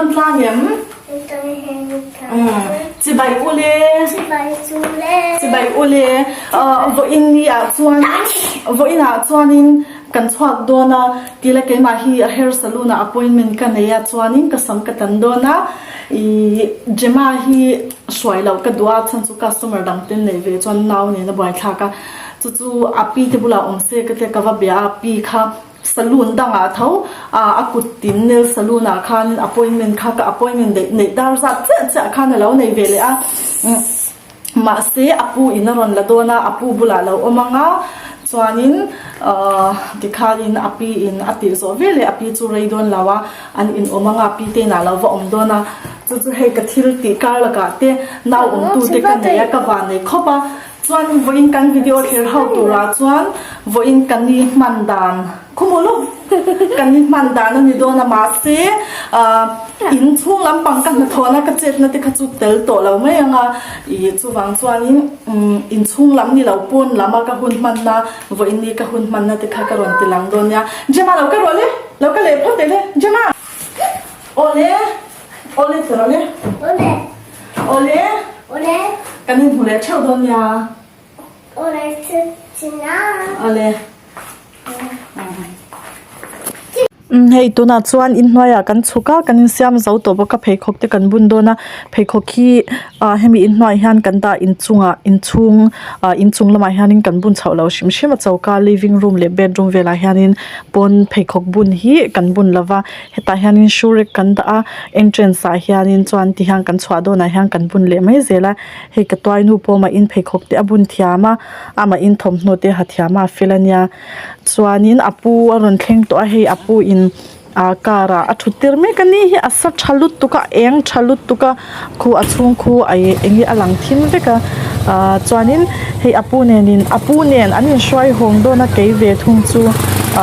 dam tlang em? Chibai ule. Chibai ule. Vawiin ni ah chuan vawiin ah chuanin kan chhuak dawn a tila keimah hi a hair salon ah appointment ka nei a chuanin ka sam ka tan dawn a ih Gemma hi hruai loh ka duh a chhan chu customer dang te nei ve chuan nau nen a buaithlak a chu chu a pi te bulah awm se ka tia ka va bia a pi kha Saloon dangah tho a kut tin nail saloon ah khan appointment kha ka appointment daih neih dar zat chiah chiah khan a lo nei ve leh a mahse a pu in a rawn la dawn a a pu bulah a lo awm ang a chuanin ahh tikhanin a pi in a tih zawh ve leh a pi chu rei dawn lo a an in awm ang a a pi te inah a lo va awm dawn a chu chu hei ka thil tih kar lakah te nau awm tu te ka nei a ka van nei khawp a. Chuan vawiin kan video thlir ho turah chuan vawiin ka ni hman dan khawmaw lo ka ni hman dan a ni dawn a mahse ah in chhung lampang ka hnathawhna ka chetna te kha chu tel tawh lo mai ang a ih chuvang chuanin umm in chhung lam ni lo pawn lama ka hun hmanna vawiin ni ka hun hmanna te kha ka rawn ti lang dawn nia Gemma lo ka rawh le lo ka leh phawt teh le Gemma awle awle ti rawh le awle. Awle. Awle. Kan inhmu leh theuh dawn nia. Awle china. Awle. Hei tunah chuan inhnuaiah kan chhuk a kan insiam zo tawh bawk a pheikhawk te kan bun dawn a pheikhawk hi ah hemi inhnuaiah hian kan dah inchungah inchhung ah inchung lamah hianin kan bun chhoh lo hrim hrim a choka living room leh bedroom velah hianin pawn pheikhawk bun hi kan bun lo va. Hetah hianin shoe rack kan dah a entrance ah hianin chuan ti hian kan chhuah dawnah hian kan bun leh mai zel a hei ka tuai nu pawh amah in pheikhawk te a bun thiam a amah in thawmhnaw te ha thiam a a fel a nia chuanin a pu a rawn thleng tawh a hei a pu in ah car ah a thut tir mek a ni hi a sa tha lutuk a a eng tha lutuk a khu a chhung khu a ih eng nge a lang thim vek a ah chuanin hei a pu nenin a pu nen an inhruai hawng dawn a kei ve thung chu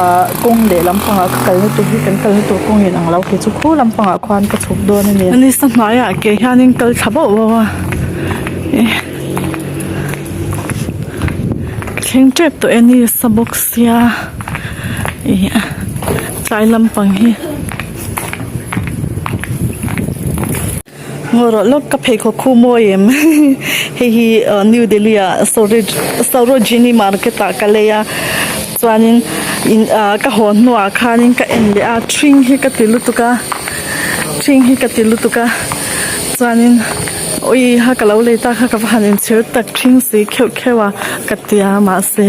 ah kawng leh lampangah ka kalna tur hi kan kalna tur kawng in ang lo kei chu khu lampangah khuan ka chhuk dawn a ni. Ni sa hnuaiah ke hianin kal thla bauh bauh a eh thleng tep tawh e ni sa bawk sia ih tlai lampang hi. Ngaw rawh lawk ka pheikhawk khu mawi em hei hi New Delhi ah Sarojini market ah ka lei a chuanin ka haw hnuah khanin ka en leh a thring hi ka ti lutuk a thring hi ka ti lutuk a chuanin awi ha ka lo lei ta kha ka va han inchhir tak thring si kheuh kheuh a ka tia mahse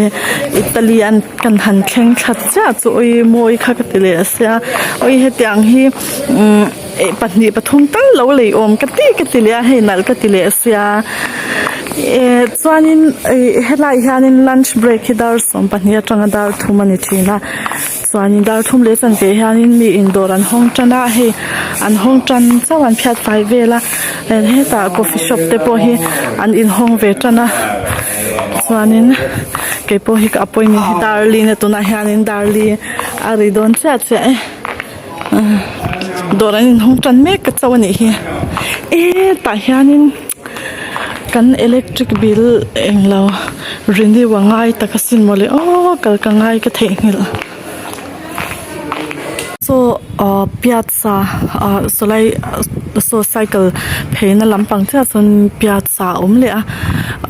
Italy an kan han thleng thla chiah chu awi mawi kha ka ti leh a sia awi hetiang hi umm. Eh pahnih pathum tal lo lei awm ka ti ka ti leh a hei nalh ka ti leh sia eh chuanin ih helai hianin lunch break hi dar 12 atanga dar thum a ni thin a chuanin dar thum leh chanve hianin mi in dawr an hawng tan a hei an hawng tan chauh an phiat fai vel a hetah coffee shop te pawh hi an inhawng ve tan a chuanin keipawh hi ka appointment hi dar li na tunah hianin dar li a ri dawn chiah chiah e. Dawr an inhawng tan mek ka chauh a nih hi e tah hianin kan electric bill englo renew a ngai tak asin mawle aw kal ka ngai ka theihnghilh saw ah piazza ah sawlai saw cycle pheina lampang chiah chuan piazza a awm leh a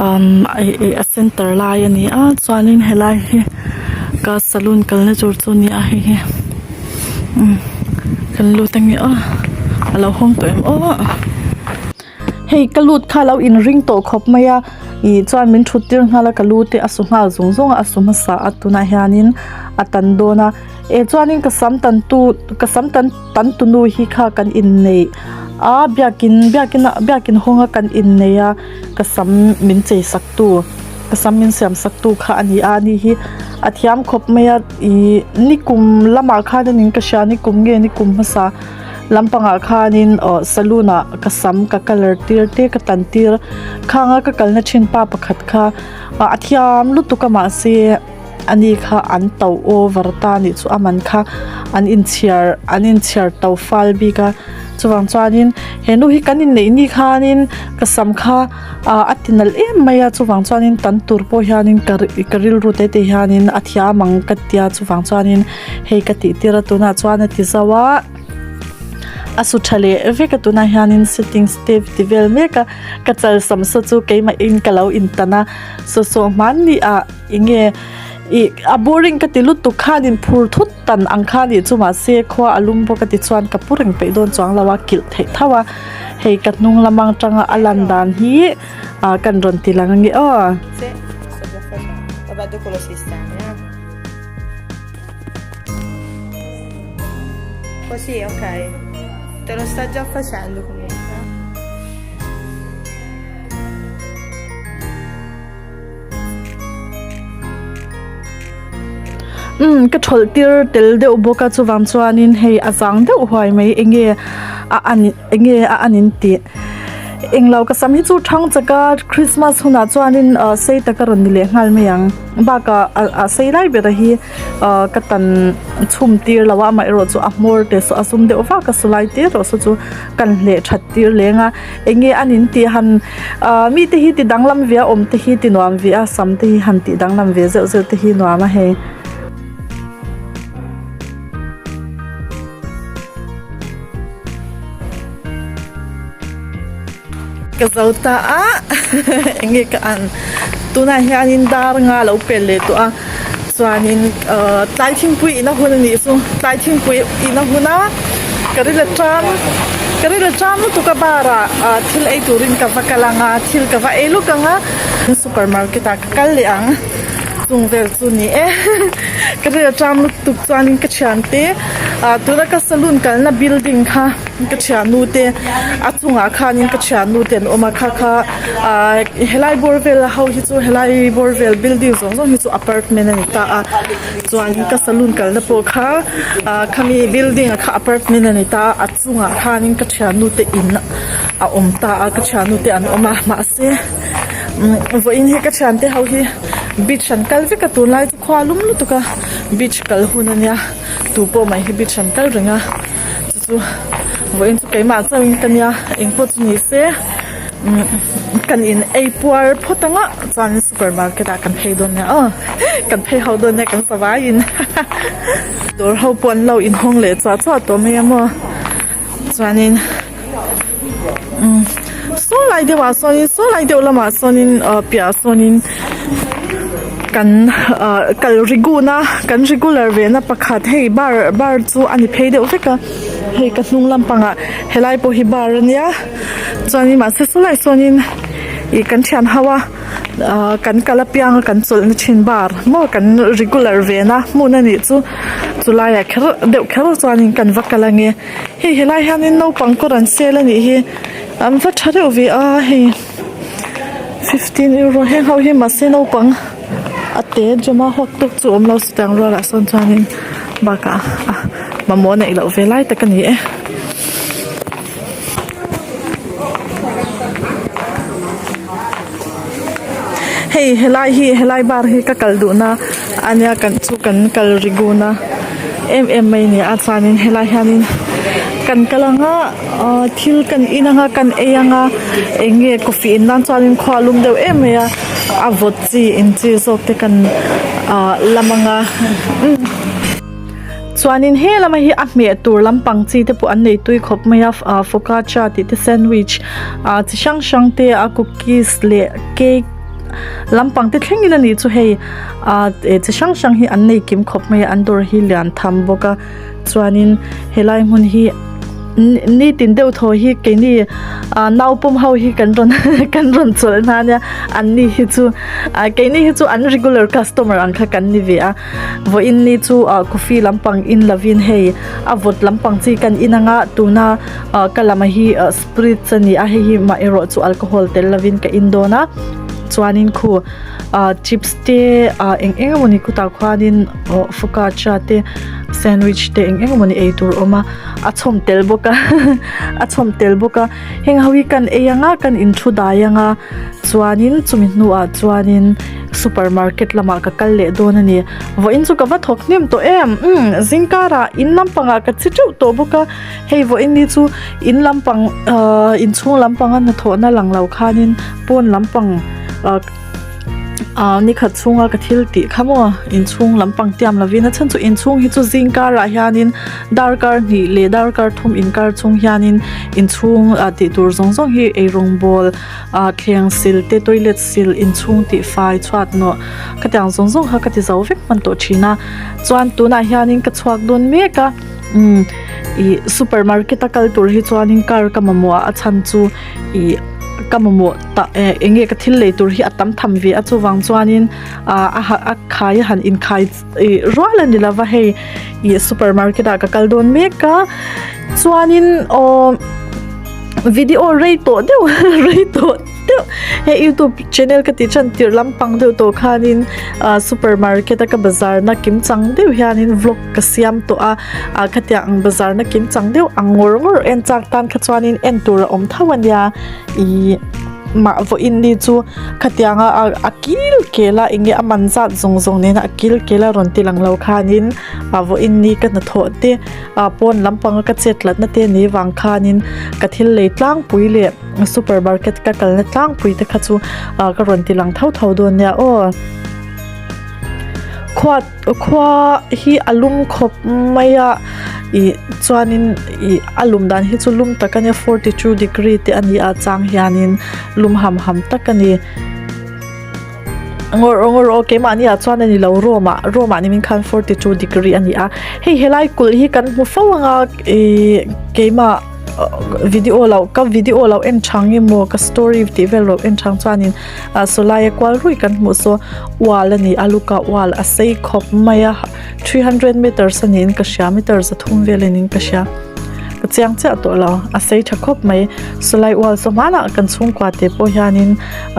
umm a center lai a ni a chuanin helai hi ka saloon kalna tur chu a ni a hei hi. Kan lut ange aw a lo hawng tawh em aw hei ka lut kha a lo inring tawh khawp mai a ih chuan min thut tir nghal a ka lu te a su nghal zung zung a a su hmasa a tunah hianin a tan dawn a eh chuanin ka sam tan tu ka sam tan tan tu nu hi kha kan inneih a biakin biakin ah biakin hawnga kan inneih a ka sam min chei sak tu ka sam min siam sak tu kha a ni a ani hi a thiam khawp mai a. Ihh nikum lamah khanin in ka hria nikum nge nikum hmasa lampangah khanin aw saloon ah ka sam ka colour tir te ka tan tir khanga ka kalna thin pa pakhat kha a thiam lutuk a mahse ani kha an to over ta anih chu a man kha an inchhiar an inchhiar to fal bik a chuvang chuanin he nu hi kan inneih ni khanin ka sam kha. ah a ti nalh em mai a chuvang chuanin tan tur pawh hianin ka ka rilru te te hianin a thiam ang ka tia chuvang chuanin hei ka tih tir a tunah chuan a ti zo a. A su tha leh vek a tunah hianin settings te ti vel mek a ka chal sam saw chu keimah in ka lo intan a saw saw hmanni ah eng nge ih a boring ka ti lutuk khanin phur thut tan ang kha nih chu mahse khua a lum bawk a tichuan ka pu reng peih dawn chuang lo a kilh theih tho a hei ka hnung lamang tanga a lan dan hi ah kan rawn ti lang ange aw. Così, ok. Te lo sta già facendo comunque. Umm ka thawlh tir tel deuh bawk a chuvang chuanin hei a zang deuh huai mai enge a an enge a an in tih englo ka sam hi chu thang chak a christmas hunah chuanin ah sei tak a rawn ni leh nghal mai ang bakah a sei lai ber hi ah ka tan chhum tir lo a amaherawh chu a hmawr te saw a zum deuh vak a saw lai te erawh saw chu kan hleh that tir leng a enge an in tih han ah mite hi ti danglam ve a awm te hi ti nuam ve a sam te hi han tih danglam ve zeuh zeuh te hi nuam a hei. Ka zo ta a enge ka an tunah hianin dar nga lo pel leh tawh a chuanin ahh tlai thingpui ina hun a nih chu tlai thingpui ina hun a ka ri la tan ka ri la tan lutuk a bar ah ah thil ei turin ka va kal ang a thil ka va ei luk ang a super market ah ka kal leh ang chung vel chu ni e ka ri la tan lutuk chuanin ka thiante ah tuna ka saloon kalna building kha. Ka thiannu te a chungah khanin ka thiannu te an awm a kha kha ahh helai bawr vel ho hi chu helai bawr vel building zawng zawng hi chu apartment a ni ta a chuan ka saloon kalna pawh kha ahh khami building ah kha apartment a ni ta a a chungah khanin ka thiannu te in a awm ta a ka thiannu te an awm a mahse umm vawiin hi ka thiante ho hi beach an kal vek a tunlai chu khua lum lutuk a beach kal hun a nia tupawh mai hi beach an kal reng a. Chu vawiin chu keimah chauhin ka nia engpawh chu ni se umm kan in ei puar phawt ang a chuan super market ah kan phei dawn nia aw kan phei ho dawn nia kan savaiin dawr ho pawh an lo inhawng leh chuah chuah tawh mai a maw chuanin umm saw lai deuh ah sawnin saw lai deuh lamah sawnin ah piahah sawnin kan ah kal rigun a kan regular ve na pakhat hei bar bar chu a ni phei deuh vek a hei ka hnung lampangah helai pawh hi bar ania chuanin mahse sawlaiah sawnin ih kan thian ho a ah kan kal apiang a kan chawlhna thin bar maw kan regular ve na hmun a nih chu chulaiah kher deuh kher chuanin kan va kal ange hei helai hianin naupang kawr an sel a nih hi an va tha deuh ve a hei. 15 euro heng ho hi mahse naupang a te jama huak tawk chu awm lo chutiang rualah sawn chuanin bakah a mamawh neih loh ve lai tak a ni e. Hei helai hi helai bar hi ka kal duhna ania kan chu kan kal rigun a em em mai a ni a chuanin helai hianin kan kal anga. Ahh thil kan in anga kan ei anga eng nge coffee in nan chuanin khua a lum deuh em mai a a vawt chi in chi zawk te kan ahh lam anga chuanin he lama hi a hmeh tur lampang chi te pawh an nei tui khawp mai a ahh focaccia tih te sandwich ah chi hrang hrang te a cookies leh cake lampang te thlengin a nih chu hei ah chi hrang hrang hi an nei kim khawp mai a an dawr hi lian tham bawk a. Chuanin helai hmun hi nitin deuh thaw hi keini ah naupawm ho hi kan rawn kan rawn chawlh hna ania an ni hi chu ah keini hi chu an regular customer ang kha kan ni ve a vawiin ni chu ah coffee lampang in lovin hei a vawt lampang chi kan in anga tuna ah ka lama hi ah spritz a ni a hei hi mah erawh chu alcohol tel lovin ka in dawn a chuanin khu ah chips te ah eng eng emawni khutah khuanin aw focaccia te sandwich te eng eng emawni ei tur a awm a a chhawm tel bawk a a chhawm tel bawk a heng ho hi kan ei anga kan in thu dai anga chuanin chumi hnuah chuanin super market lamah ka kal leh dawn a ni vawiin chu ka va thawk hnem tawh em umm zingkarah in lampangah ka chi teuh tawh bawk a hei vawiin ni chu in lampang ahh inchhung lampanga hnathawhna lang lo khanin pawn lampang ah. Ahh nikhat chhunga ka thil tih kha maw inchhung lampang tiam lovin a chhan chu inchhung hi chu zing karah hianin darkar hnih leh darkar thum inkar chhung hianin inchhung ah tih tur zawng zawng hi eirawng bawl ah thleng sil te toilet sil inchhung tih fai chhuat nawh khatiang zawng zawng kha ka ti zo vek hman tawh thin a chuan tunah hianin ka chhuak dawn mek a umm ih supermarket a kal tur hi chuanin car ka mamawh a a chhan chu ih ka mamawh tah eh eng nge ka thil lei tur hi a tam tham ve a chuvang chuanin ah a ha a khai a han inkhai ih rual a ni lova hei ih supermarket ah ka kal dawn mek a chuanin aww video rei tawh deuh rei tawh deuh hei youtube channel ka tih tan tirh lampang deuh tawh khanin ah supermarket a ka bazar na kim chang deuh hianin vlog ka siam tawh a ah khatiang ang bazar na kim chang deuh ang ngawr ngawr en chak tan kha chuanin en tur a awm tho a nia. Ihh mah vawiin ni chu khatianga a kil kel a eng nge a man zat zawng zawng nena a kil kel a rawn ti lang lo khanin ah vawiin ni ka hnathawh te ah pawn lampanga ka chet tlatna te ni vang khanin ka thil lei tlangpui leh super market ka kalna tlangpui te kha chu ah ka rawn ti lang tho tho dawn nia aw. Khuat khua hi a lum khawp mai a ih chuanin ih a lum dan hi chu lum tak a nia 42 degree te a ni a chang hianin lum ham ham tak a ni ngawr ngawr aw keimahni ah chuan a ni lo room ah room ah nimin khan 42 degree a ni a hei helai kulh hi kan hmu fo ang a ihh keimah. video lo ka video lo en thang emaw ka story tih vel lo en thang chuanin ah saw laia kual ruih kan hmuh saw wall a ni a luka wall a sei khawp mai a 300 meters a niin ka hria meter zathum vel a niin ka hria ka chiang chiah tawh lo a sei tha khawp mai saw lai wall saw hmanah kan chhungkua te pawh hianin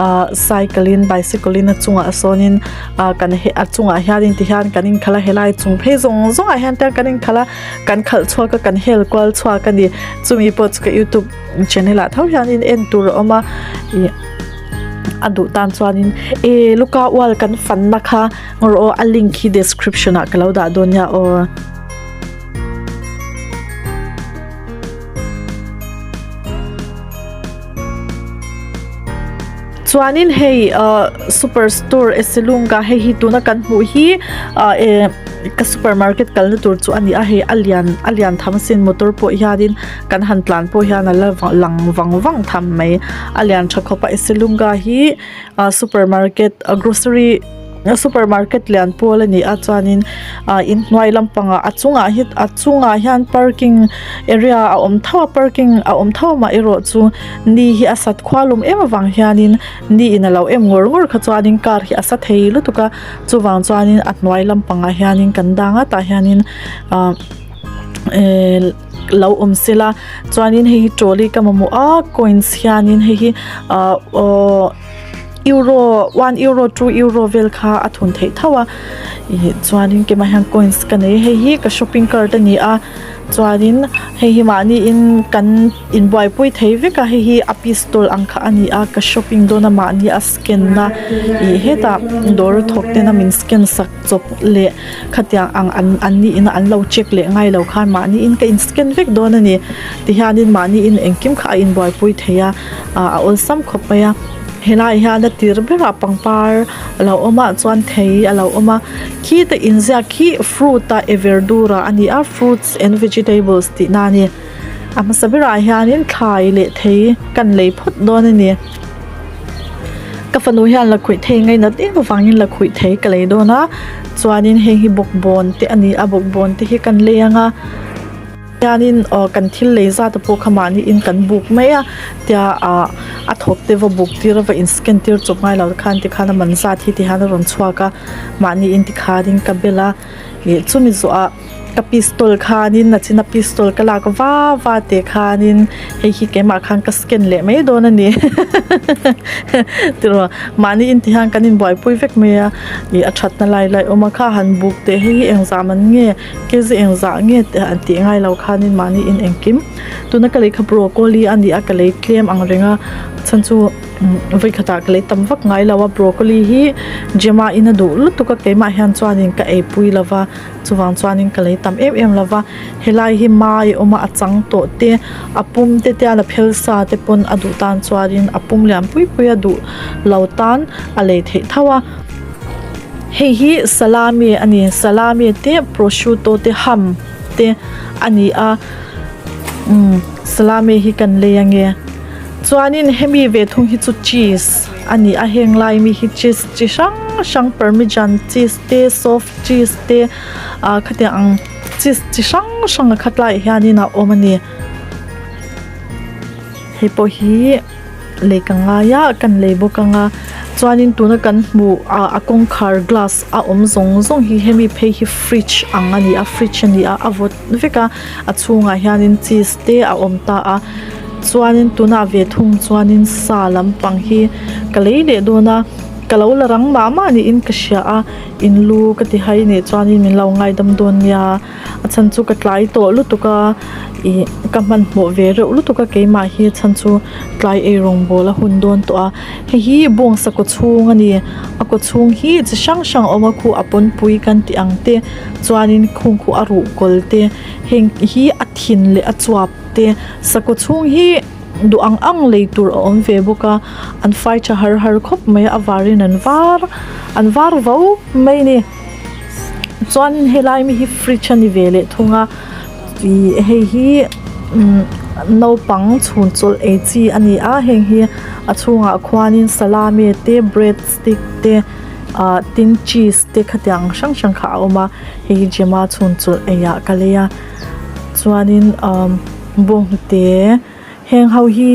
ah cycle in bicycle in a chungah sawnin ah kan a chungah hianin tihian kan inkhalh a helai chung phei zawng zawngah hian te kan inkhalh a. kan khalh chhuak a kan hel kual chhuak a ni chumi pawh chu ka youtube channel ah tho hianin en tur a awm a ih a duh tan chuanin eh luka wall kan fan na kha ngawr aw a link hi description ah ka lo dah dawn nia aw. Chuanin hei ah super store Esselunga hei hi tuna kan hmuh hi ah eh ka supermarket kalna tur chu a ni a hei a lian a lian tham asin motor pawh hianin kan han tlan pawh hian a la lang vang vang tham mai a lian tha khawp a Esselunga hi ah supermarket ah grocery supermarket lian pawl a ni a chuanin ah inhnuai lampangah a chungah hi a chungah hian parking area a awm tho a parking a awm tho amaherawh chu ni hi a sat khualum em avang hianin ni in a lo em ngawr ngawr kha chuanin car hi a sa thei lutuk a chuvang chuanin a hnuai lampangah hianin kan dang a tah hianin ah eh lo awm sela chuanin hei hi trolley ka mamawh a coins hianin hei hi ah aw. Euro one euro two euro vel kha a thun theih tho a ih chuanin keimah hian coins ka nei a hei hi ka shopping cart a ni a chuanin hei hi mahni in kan inbuaipui thei vek a hei hi a pistol ang kha a ni a ka shopping dawn a mahni a scan na ih hetah dawr thawk ten a min scan sak chawp leh khatiang ang an an ni in a an lo check leh ngai lo khan mahni in ka in scan vek dawn a ni tihianin mahni in engkim kha a inbuaipui thei a ah a awlsam khawp mai a. Helaiah hian a tir berah pangpar a lo awm a chuan thei a lo awm a khita inziak khi fruit a e verdura a ni a fruits and vegetables tih na a ni a hmasa berah hianin thlai leh thei kan lei phawt dawn a ni ka fanu hian lakhuih thei ngainat em avangin lakhuih thei ka lei dawn a chuanin heng hi bawkbawn te a ni a bawkbawn te hi kan lei ang a. Hianin aw kan thil lei zat pawh kha mahni in kan buk mai a tia ah a thawk te va buk tir a va in scan tir chawp ngai lo khan tikhan a man zat hi tihian a rawn chhuak a mahni in tikhanin ka bel a ih chumi zawhah ka pistol khanin nachina pistol ka lak va va te khanin hei hi keimah khan ka scan leh mai dawn a ni tiraw mahni in tihian kan inbuaipui vek mai a ih a thatna lai lai awm a kha han buk teh hei hi engzah man nge. Kezi engzah nge tih an tih ngai lo khanin mahni in engkim tuna ka lei kha broccoli a ni a ka lei tlem ang reng a chhan chu. Vawi khatah ka lei tam vak ngai lo a broccoli hi Gemma in a duh lutuk a keimah hian chuanin ka eipui lo va chuvang chuanin ka lei tam em em lo va helai hi mai a awm a a chang tawh te a pum te te a phel sa te pawn a duh tan chuanin a pum lian pui pui a duh lo tan a lei theih tho a hei hi salami a ni salami te prosciutto te ham te a ni a umm salami hi kan lei ange. Chuanin hemi ve thung hi chu cheese a ni a heng lai mi hi cheese chi hrang hrang parmesan cheese te soft cheese te ah khatiang ang cheese chi hrang hrang a khat laiah hianin a awm a ni hei pawh hi lei ka ngai a kan lei bawk ang a chuanin tuna kan hmuh ah a kawngkhar glass a awm zawng zawng hi hemi phei hi fridge ang a ni a fridge a ni a a vawt vek a a chhungah hianin cheese te a awm ta a chuanin tunah ve thung chuanin sa lampang hi ka lei leh dawn a ka lo la rang mah mah niin ka hria a in lu ka ti hai nih chuanin min lo ngaidam dawn nia a chhan chu ka tlai tawh lutuk a ih ka hmanhmawh ve reuh lutuk a keimah hi a chhan chu tlai eirawngbawl a hun dawn tawh a hei hi bawngsa kaw chhung a ni a kaw chhung hi chi hrang hrang a awm a khu a pawnpui kan tih ang te chuanin khung khu a ruh kawl te heng hi a thin leh a chuap te sakawr chhung hi duh ang ang lei tur a awm ve bawk a an fai tha har har khawp mai a a varin an var an var vo mai a ni chuanin helai mi hi fridge a ni ve leh thung a ih hei hi umm naupang chhun chawlh ei chi a ni a heng hi a chhungah khuanin salami te bread stick te ah tin cheese te khatiang hrang hrang kha a awm a hei hi Gemma chhun chawlh ei ah ka lei a chuanin umm bawnghnute heng ho hi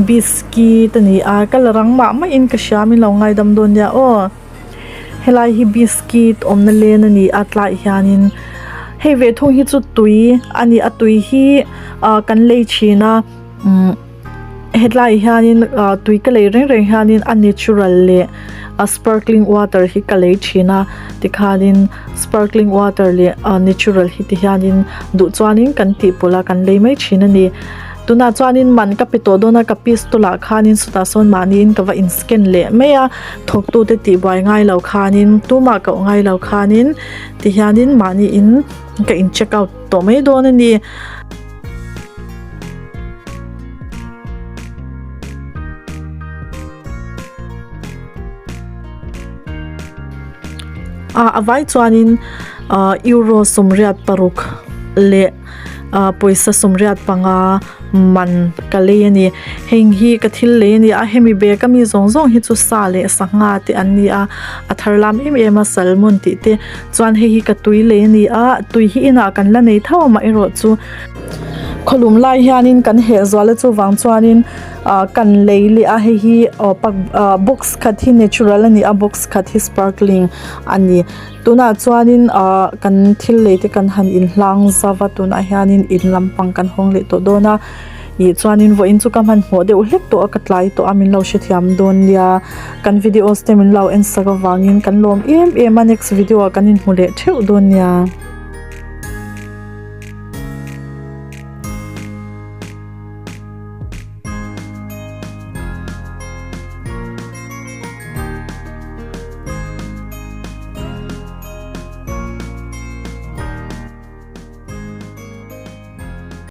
biscuit a ni a ka la rang mah mah in ka hria min lo ngaidam dawn nia aw helai hi biscuit awmna len a ni a tlaiah hianin hei ve thung hi chu tui a ni a tui hi ah kan lei thin a umm. Hetlaiah hianin ah tui ka lei reng reng hianin a natural leh a sparkling water hi ka lei thin a tikhanin sparkling water leh ah natural hi ti hianin duh chuanin kan tih pawlh a kan lei mai thin a ni tunah chuanin man ka pe tawh dawn a ka pistol ah khanin sawtah sawn mahniin ka va in scan leh mai a thawktu te tih buai ngai lo khanin tumah koh ngai lo khanin ti hianin mahniin ka in check out tawh mai dawn a ni. Ah a vai chuanin ah euro 86 leh ah pawisa 85 man ka lei a ni heng hi ka thil lei a ni a hemi bag a mi zawng zawng hi chu sa leh sangha te an ni a a thar lam em em a salmon tih te chuan hei hi ka tui lei a ni a tui hi inah kan la nei tho a amaherawh chu khawlum lai hianin kan heh zual a chuvang chuanin ah kan lei leh a hei hi aw pak ah box khat hi natural a ni a box khat hi sparkling a ni tunah chuanin ah kan thil lei te kan han inhlang zauh a tunah hianin in lampang kan hawng leh tawh dawn a ih chuanin vawiin chu ka hmanhmawh deuh hlek tawh a ka tlai tawh a min lo hrethiam dawn nia kan videos te min lo en sak avangin kan lawm em em a next video ah kan inhmu leh theuh dawn nia.